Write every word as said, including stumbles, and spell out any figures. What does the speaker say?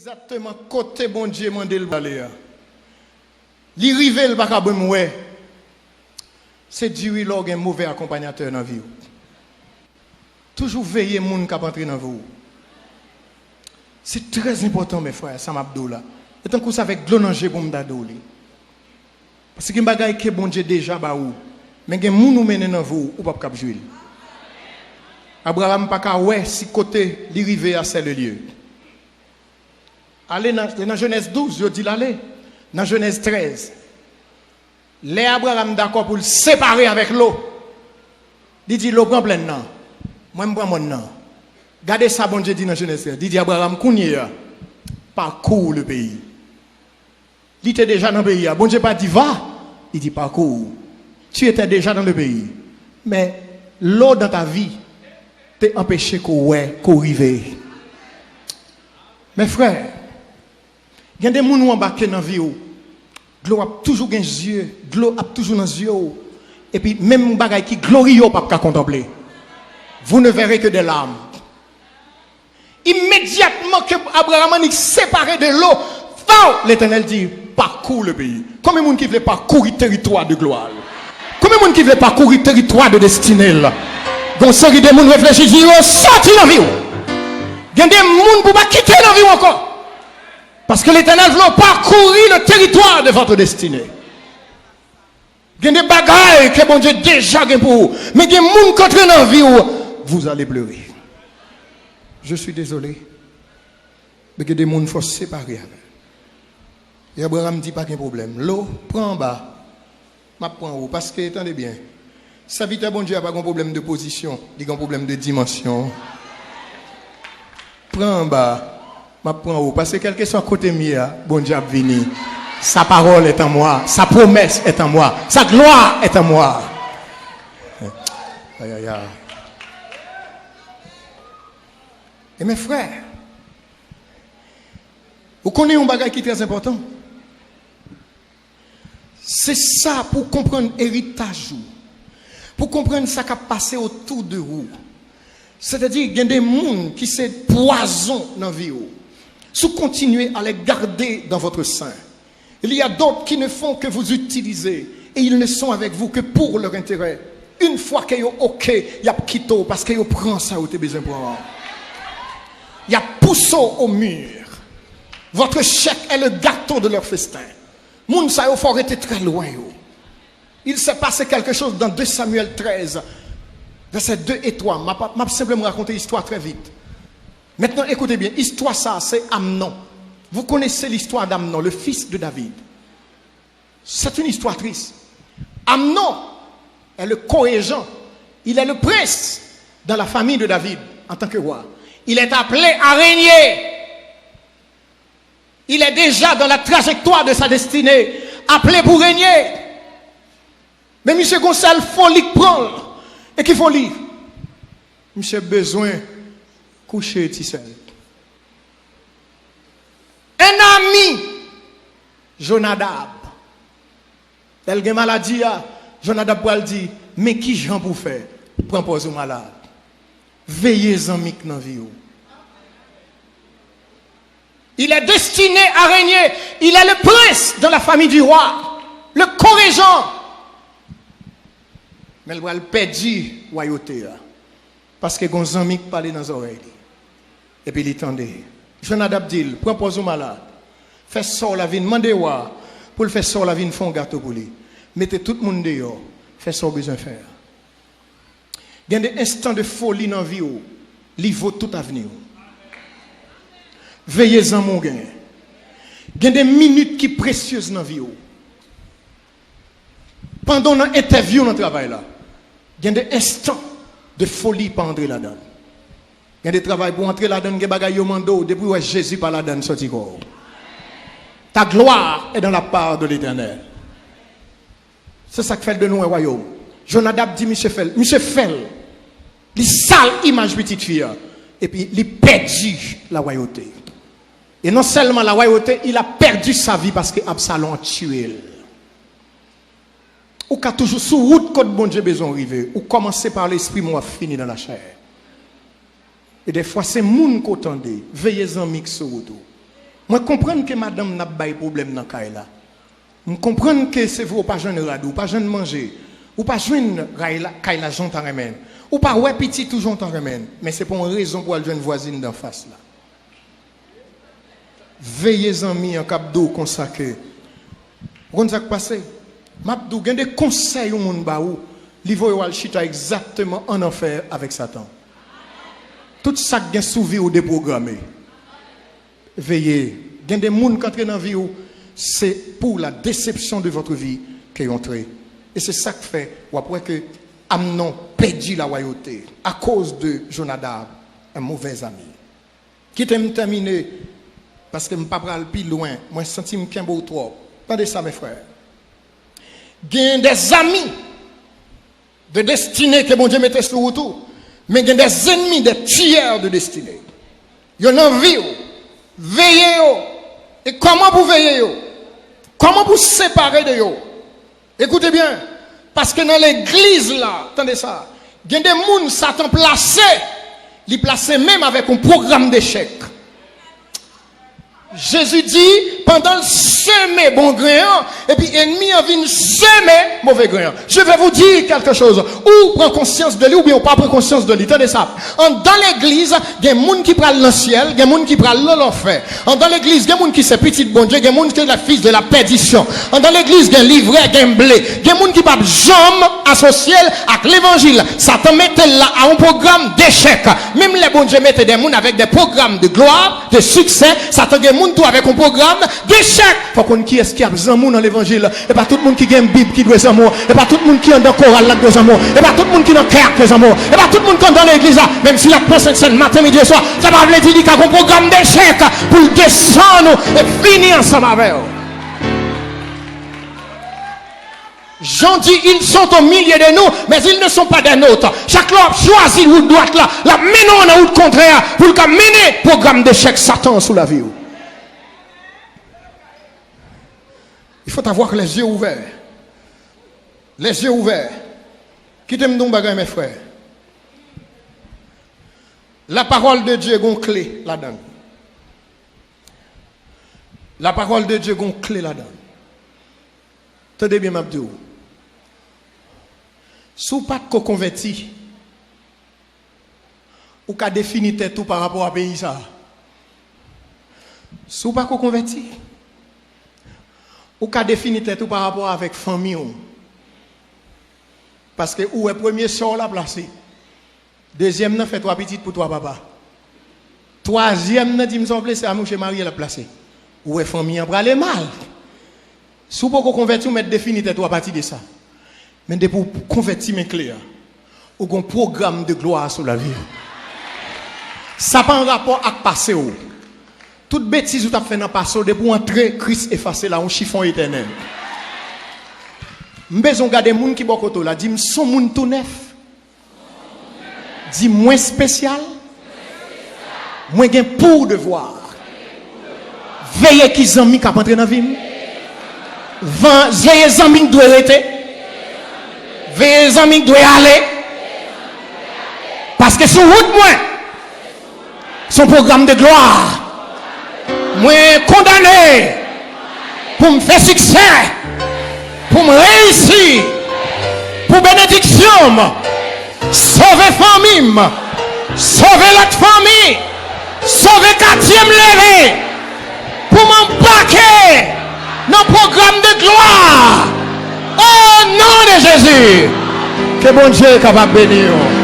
Egzakteman kote Bondye mande l pou l ale a. Li rive, l pa ka menm wè. Se di wi lè w gen move akonpanyatè nan vi w. Toujou veye moun k ap antre nan vi w. Se trè enpòtan, men frè, sa m ap di w la. E tankou se avèk dlo nan je pou m ta di w li. Paske gen bagay ke Bondye deja ba ou, men gen moun ou mennen nan vi w, ou p ap kab jwi l. Abraram pa ka wè si kote li rive a, c'est le lieu. Ale nan, nan Jenèz douz, yo di l ale. Nan Jenèz trèz, lè Abraram dakò pou l separe avèk Lo, li di Lo, pran plèn nan, mwen m pran mòn nan. Gade sa Bondye di nan Jenèz trèz. Li di Abraram, kounye a, parcours le pays. Li te deja nan peyi a. Bondye pa di va, li di parcours. Tu étais déjà dans le pays. Men Lo dans ta vie te anpeche ke w wè ke w rive. Men frè, gen de moun ou anbake nan vi w, dlo ap toujou gen zye, dlo ap toujou nan zye w, epi menm bagay ki gloriye w p ap ka kontanple. Vous ne verrez que des larmes. Imedyatman ke Abraram annik separe de Lo, faw, Letènèl di, parcours le pays. Konbyen moun ki vle pakouri teritwa de glwa l? Konbyen moun ki vle pakouri teritwa de destine l? Gon seri de moun reflechi, di yo soti nan vi w. Gen de moun pou pa kite nan vi w ankò. Paske Letènèl vle w pakouri le territoire de votre destinée. Gen de bagay ke Bondye deja gen pou ou. Men gen moun k antre nan vi w, vous allez pleurer. Je suis désolé. Men gen de moun fò separe avè. E Abraram di pa gen pwoblèm. Lo, pran anba. M ap pran ou. Paske, tande byen. Sèvitè Bondye a pa gen pwoblèm de pozisyon. Li gen pwoblèm de dimansyon. Pran anba. M ap pran ou. Paske kèlkeswa kote m ye a, Bondye ap vini. Sa parole est en moi. Sa promesse est en moi. Sa gloire est en moi. Ayaya. E men frè, ou konnen yon bagay ki trè enpòtan. Se sa pou w konprann eritaj ou, pou w konprann sa k ap pase otou de ou. Sètadi, gen de moun ki se pwazon nan vi w. Si w kontinye à les garder dans votre sein, il y a d'autres qui ne font que vous utiliser et ils ne sont avec vous que pour leur intérêt. Une fois ke yo oke, y ap kite w paske yo pran sa yo te bezwen pran an. Y ap pouse w au mur. Votre chèque est le gâteau de leur festin. Moun sa yo fò rete trè lwen yo. Il s'est passé quelque chose dans deux Samuel treize, versets deux et trois. M ap, m ap senpleman rakonte istwa trè vit. Maintenant, écoutez bien, istwa sa se Amnon. Vous connaissez l'histoire d'Amnon, le fils de David. C'est une histoire triste. Amnon est le co-régent, il est le prince dans la famille de David en tant que roi. Il est appelé à régner. Il est déjà dans la trajectoire de sa destinée, appelé pour régner. Men misye gon sèl foli k pran l. E ki foli? Misye bezwen kouche ti sè l. Un ami, Jonadab. Lè l gen maladi a, Jonadab pral di, men ki jan pou w fè? Pran pòz ou malad. Veye zanmi k nan vi w. Il est destiné à régner. Il est le prince dans la famille du roi. Le co-régent. Men l pral pèdi wayote a. Paske gon zanmi k pale nan zòrèy li. Epi li tande. Jonadab di l, pran pòz ou malad. Fè sè w la vin mande wa pou l fè sè w la vin fè yon gato pou li. Mete tout moun deyò. Fè sa w bezwen fè a. Gen de enstan de foli nan vi w, li vo tout avni w. Veye zanmi w genyen. Gen de minit ki presyez nan vi w. Pandan w nan entèvyou nan travay la, gen de enstan de foli pa antre ladan l. Gen de travay pou w antre ladan l, gen bagay yo mande w, depi w wè Jezi pa ladan l, sòti kò w. Ta gloire est dans la part de l'Éternel. Se sa k fè l de nou wè wayòm. Jonadab di misye fè l. Misye fè l. Li sal imaj pitit fi a. Epi li pèdi la royauté. E non sèlman la royauté, il a perdu sa vie paske Absalon a tiye l. Ou ka toujou sou wout kot Bondye bezwen w rive. Ou kòmanse pa lespri, men w ap fini nan lachè. E dèfwa se moun ke w tande, veye zanmi k sou wout ou. Mwen konprann ke madanm n ap bay pwoblèm nan kay la. M konprann ke se vre w pa jwenn rad, ou pa jwenn manje, ou pa jwenn kay la, kay la jan w ta renmen, ou pa wè pitit ou jan w ta renmen, men se pa yon rezon pou w al jwenn vwazin d anfas la. Veye zanmi an k ap di w konsa ke, ou konn sa k pase? M ap di w, gen de konsèy yon moun ba ou, li voye w al chita egzakteman ann anfè avèk Satan. Tout sa k gen sou vi w depwograme. Veye, gen de moun k antre nan vi w, se pour la déception de votre vie ke yo antre. E se sa k fè w ap wè ke Amnon pèdi lawayote akoz de Jonadab, un mauvais ami. Kite m tèmine, paske m pa pral pi lwen, mwen santi m kenbe w twòp. Tande sa, mes frères. Gen de zanmi de destine ke Bondye mete sou wout ou, men gen de zenmi, de tiyè de destine. Yo nan vi w. Veye yo. E kòman pou veye yo? Kòman pou separe de yo? Ekoute byen, paske nan legliz la, tande sa, gen de moun Satan plase, li plase menm avèk yon pwogram dechèk. Jezi di, pandan l seme bon gren an, epi ènmi an vin seme move gren an. Je vais vous dire quelque chose. Ou pran konsyans de li, oubyen ou pa pran konsyans de li. Tande sa. Andan legliz, gen moun ki pral nan syèl, gen moun ki pral nan lanfè. Andan legliz, gen moun ki se pitit Bondye, gen moun ki se fis de la pèdisyon. Andan legliz, gen livrè, gen ble. Gen moun ki p ap janm asosye l ak levanjil. Satan mete l la a yon pwogram dechèk. Menm lè Bondye mete de moun avèk de pwogram de glwa, de siksè, Satan gen moun tou avèk yon pwogram dechèk. Fò w konn kiyès ki ap zanmi w nan levanjil. E pa tout moun ki gen Bib ki dwe zanmi w. E pa tout moun ki andan koral la k dwe zanmi w. E pa tout moun ki nan kè a k dwe zanmi w. E pa tout moun k andan legliz la, menm si l ap pran Sentsèn maten, midi e swa, sa pa vle di li ka gen yon pwogram dechèk pou l desann ou e fini ansanm avè w. Jean dit, ils sont au milieu de nous, mais ils ne sont pas des nôtres. Chak lè w ap chwazi wout dwat la, l ap mennen w nan wout kontrè a, pou l ka mennen pwogram dechèk Satan sou lavi w. Il faut avoir les yeux ouverts. Les yeux ouverts. Kite m di w yon bagay, mes frères. La parole de Dieu gon kle ladan l. La parole de Dieu gon kle ladan l. Tande byen, m ap di w. Si w pa t ko konvèti, ou ka defini tèt ou pa rapò a peyi sa a. Si w pa ko konvèti, ou ka defini tèt ou pa rapò avèk fanmi w. Paske ou wè premye sè w la plase. Dezyèm nan fè twa pitit pou twa papa. Twazyèm nan di m sa w vle, se a mouche marye l ap plase. Ou wè fanmi an prale mal. Si w poko konvèti, ou mèt defini tèt ou apati de sa. Men depi w konvèti, men kle a. Ou gon pwogram de glwa sou lavi w. Sa pa an rapò ak pase w. Tout betiz ou t ap fè nan pase w, depi w antre, Kris efase la, yon chifon etènèl. M bezwen w gade moun ki bò kote w la, di m, "S on moun tou nèf." Di, "Mwen espesyal. Mwen gen pou devwa veye ki zanmi k ap antre nan vi m. Van, veye zanmi k dwe rete. Veye zanmi k dwe ale. Paske sou wout mwen, s on pwogram de glwa. Mwen kondane pou m fè siksè, pou m reyisi, pou benediksyon m. Sove fanmi m, sove lòt fanmi, sove katye m leve, pou m anbake nan pwogram de glwa. O non de Jezi, ke Bondye kapab beni w."